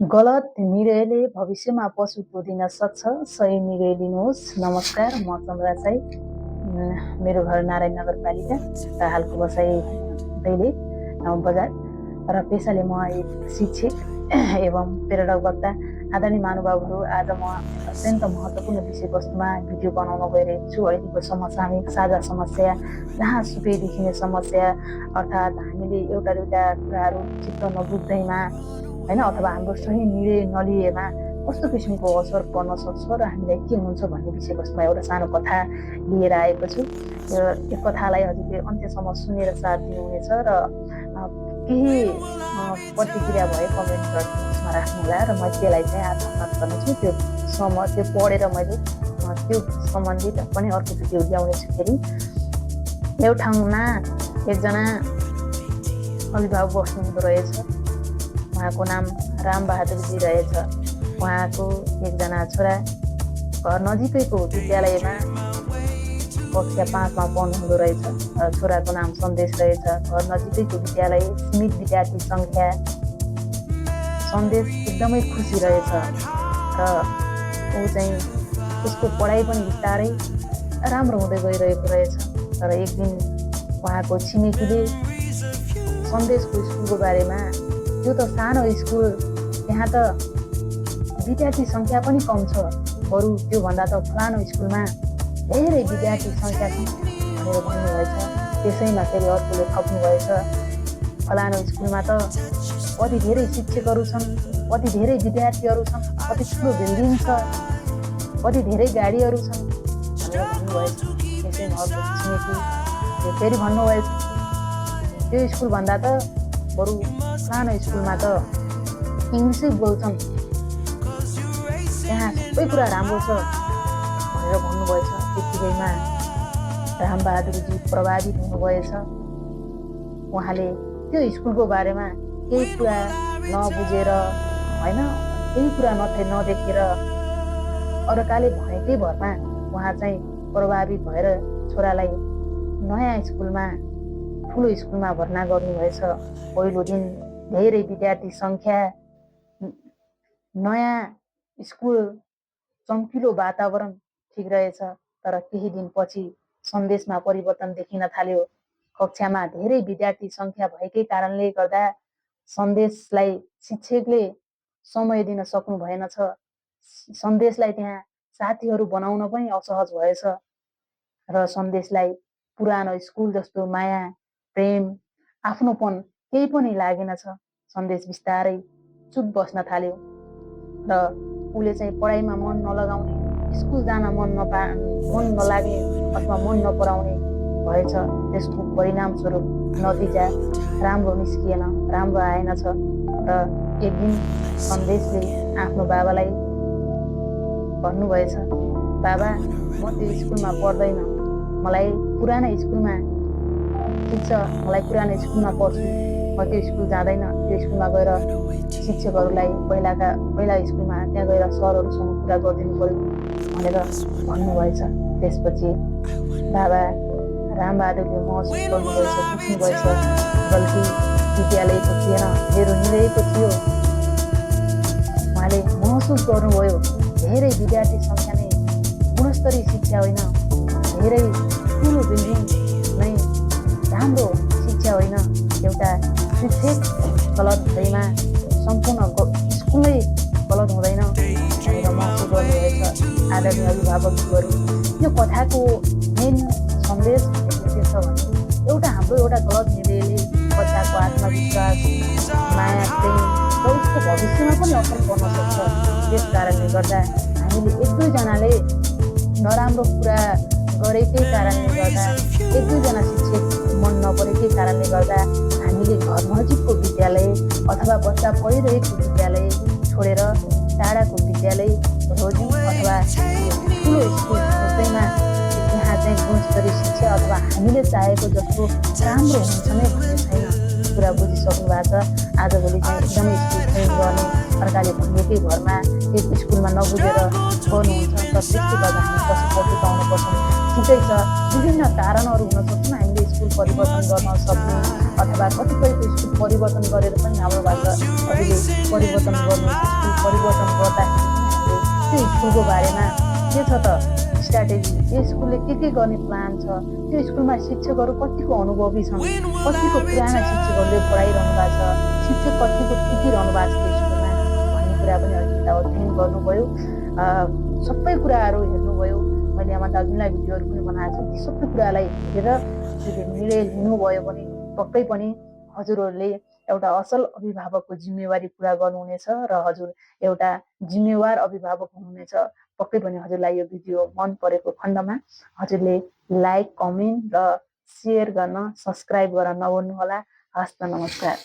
गलत निर्णयले भविष्यमा पछुतो दिन सक्छ, सही निर्णय लिनुहोस्। नमस्कार, म चन्द्रा साई। मेरो घर नारायण नगरपालिका र हालको बसाइ दैले बजार र पेसाले म एक शिक्षक एवं प्रेरक वक्ता। आदरणीय महानुभावहरू, आज म अत्यन्त महत्त्वपूर्ण विषयवस्तुमा भिडियो बनाउन गइरहेको छु। अहिलेको समसामयिक साझा समस्या, जहाँ सुकै देखिने समस्या, अर्थात् हामीले एउटा कुराहरू चित्त नबुझ्दैमा हैन, अथवा हाम्रो सही निर्णय नलिएमा कस्तो किसिमको असर पर्न सक्छ र हामीलाई के हुन्छ भन्ने विषयवस्तुमा एउटा सानो कथा लिएर आएको छु। यो कथालाई हजुरले अन्त्यसम्म सुनेर साथ दिनुहुनेछ र केही प्रतिक्रिया भए कमेन्ट बक्समा राख्नुहोला र म त्यसलाई चाहिँ आत्मसात गर्नेछु। त्यो पढेर मैले त्यो सम्बन्धित पनि अर्को भिडियो ल्याउनेछु। फेरि एउटा ठाउँमा एकजना अभिभावक बस्नुहुँदो रहेछ। उहाँको नाम रामबहादुरजी रहेछ। उहाँको एकजना छोरा घर नजिकैको विद्यालयमा कक्षा 5मा पढ्नुहुँदो रहेछ। छोराको नाम सन्देश रहेछ। घर नजिकैको विद्यालय, सीमित विद्यार्थी सङ्ख्या। सन्देश एकदमै खुसी रहेछ र ऊ चाहिँ उसको पढाइ पनि बिस्तारै राम्रो हुँदै गइरहेको रहेछ। तर एक दिन उहाँको छिमेकीले सन्देशको स्कुलको बारेमा, यो त सानो स्कुल, यहाँ त विद्यार्थी सङ्ख्या पनि कम छ, बरु त्योभन्दा त फलानो स्कुलमा धेरै विद्यार्थी सङ्ख्या छ भनेर भन्नुभएछ। त्यसैमा फेरि अर्कोले थप्नुभएछ, फलानो स्कुलमा त कति धेरै शिक्षकहरू छन्, कति धेरै विद्यार्थीहरू छन्, कति ठुलो बिल्डिङ छ, कति धेरै गाडीहरू छन् भनेर भन्नुभएछ। त्यसैमा अर्को छिमेकीले फेरि भन्नुभएछ, त्यो स्कुलभन्दा त बरु सानो स्कुलमा त इङ्ग्लिसै बोल्छन्, त्यहाँ सबै कुरा राम्रो छ भनेर भन्नुभएछ। त्यतिकैमा रामबहादुरजी प्रभावित हुनुभएछ। उहाँले त्यो स्कुलको बारेमा केही कुरा नबुझेर होइन, केही कुरा नदेखेर अर्काले भनेकै भरमा उहाँ चाहिँ प्रभावित भएर छोरालाई नयाँ स्कुलमा, ठुलो स्कुलमा भर्ना गर्नुभएछ। पहिलो दिन धेरै विद्यार्थी सङ्ख्या, नयाँ स्कुल, चम्किलो वातावरण ठिक रहेछ। तर केही दिनपछि सन्देशमा परिवर्तन देखिन थाल्यो। कक्षामा धेरै विद्यार्थी सङ्ख्या भएकै कारणले गर्दा सन्देशलाई शिक्षकले समय दिन सक्नु भएनछ। सन्देशलाई त्यहाँ साथीहरू बनाउन पनि असहज भएछ र सन्देशलाई पुरानो स्कुल जस्तो माया, प्रेम, आफ्नोपन केही पनि लागेनछ। सन्देश बिस्तारै चुप बस्न थाल्यो र उसले चाहिँ पढाइमा मन नलगाउने, स्कुल जान मन नलाग्ने अथवा मन नपराउने भएछ। त्यसको परिणाम स्वरूप नतिजा राम्रो निस्किएन, राम्रो आएनछ। र एक दिन सन्देशले आफ्नो बाबालाई भन्नुभएछ, बाबा, म त्यो स्कुलमा पढ्दैन, मलाई पुरानो स्कुलमा, ठिक छ, मलाई पुरानो स्कुलमा पढ्छु, म त्यो स्कुल जाँदैन। त्यो स्कुलमा गएर शिक्षकहरूलाई पहिला स्कुलमा त्यहाँ गएर सरहरूसँग कुरा गरिदिनु पर्यो भनेर भन्नुभएछ। त्यसपछि बाबा रामबहादुरले महसुस गर्नुभएछ, बुझ्नुभएछ, गल्ती विद्यालयको थिएन, मेरो निर्णयको थियो। उहाँले महसुस गर्नुभयो, धेरै विद्यार्थी सङ्ख्या नै गुणस्तरीय शिक्षा होइन, धेरै ठुलो बिल्डिङ नै राम्रो शिक्षा होइन, एउटा शिक्षक गलत हुँदैमा सम्पूर्ण स्कुलै गलत हुँदैन भनेर महसुस गर्नुभएछ। आदरणीय अभिभावकहरू, यो कथाको मेन सन्देश के छ भने, हाम्रो एउटा गलत निर्णयले बच्चाको आत्मविश्वास, माया, प्रेम र उसको भविष्यमा पनि असर पर्न सक्छ। त्यस कारणले गर्दा हामीले एक दुईजनाले नराम्रो कुरा गरेकै कारणले गर्दा, एक दुईजना शिक्षक मन नपरेकै कारणले गर्दा हामीले घर नजिकको विद्यालय अथवा बच्चा पढिरहेको विद्यालय छोडेर टाढाको विद्यालय रोज्यौँ अथवा ठुलो स्कुल खोज्दैमा त्यहाँ चाहिँ गुणस्तरीय शिक्षा अथवा हामीले चाहेको जस्तो राम्रो हुन्छ नै भन्ने छैन। कुरा बुझिसक्नु भएको छ। आजभोलि चाहिँ एकदमै स्कुल चेन्ज गर्ने, अर्काले भनेकै भरमा एक स्कुलमा नबुझेर गर्नुहुन्छ। तर त्यसले गर्दा हामी पछि पछुताउनु पर्छ। ठिकै छ, विभिन्न कारणहरू हुन सक्छन्। हामीले कतिपयले स्कुल परिवर्तन गर्न सक्ने अथवा कतिपयको स्कुल परिवर्तन गरेर पनि हाम्रोबाट हजुरले परिवर्तन गर्नुहुन्छ। स्कुल परिवर्तन गर्दाखेरि पनि हामीले त्यो स्कुलको बारेमा के छ त स्ट्राटेजी, त्यो स्कुलले के गर्ने प्लान छ, त्यो स्कुलमा शिक्षकहरू कतिको अनुभवी छन्, कतिको पुराना शिक्षकहरूले पढाइरहनु भएको छ, शिक्षक कतिको टिकिरहनु भएको छ त्यो स्कुलमा भन्ने कुरा पनि अलिकति अध्ययन गर्नुभयो। सबै कुराहरू हेर्नुभयो। मैले यहाँ दार्जिलिङलाई भिडियोहरू पनि बनाएको छु। ती सबै कुरालाई हेरेर हजुरले निर्णय लिनुभयो भने पक्कै पनि हजुरहरूले एउटा असल अभिभावकको जिम्मेवारी पुरा गर्नुहुनेछ र हजुर एउटा जिम्मेवार अभिभावक हुनुहुनेछ। पक्कै पनि हजुरलाई यो भिडियो मन परेको खण्डमा हजुरले लाइक, कमेन्ट र सेयर गर्न, सब्सक्राइब गर्न नभुल्नुहोला। हस्त, नमस्कार।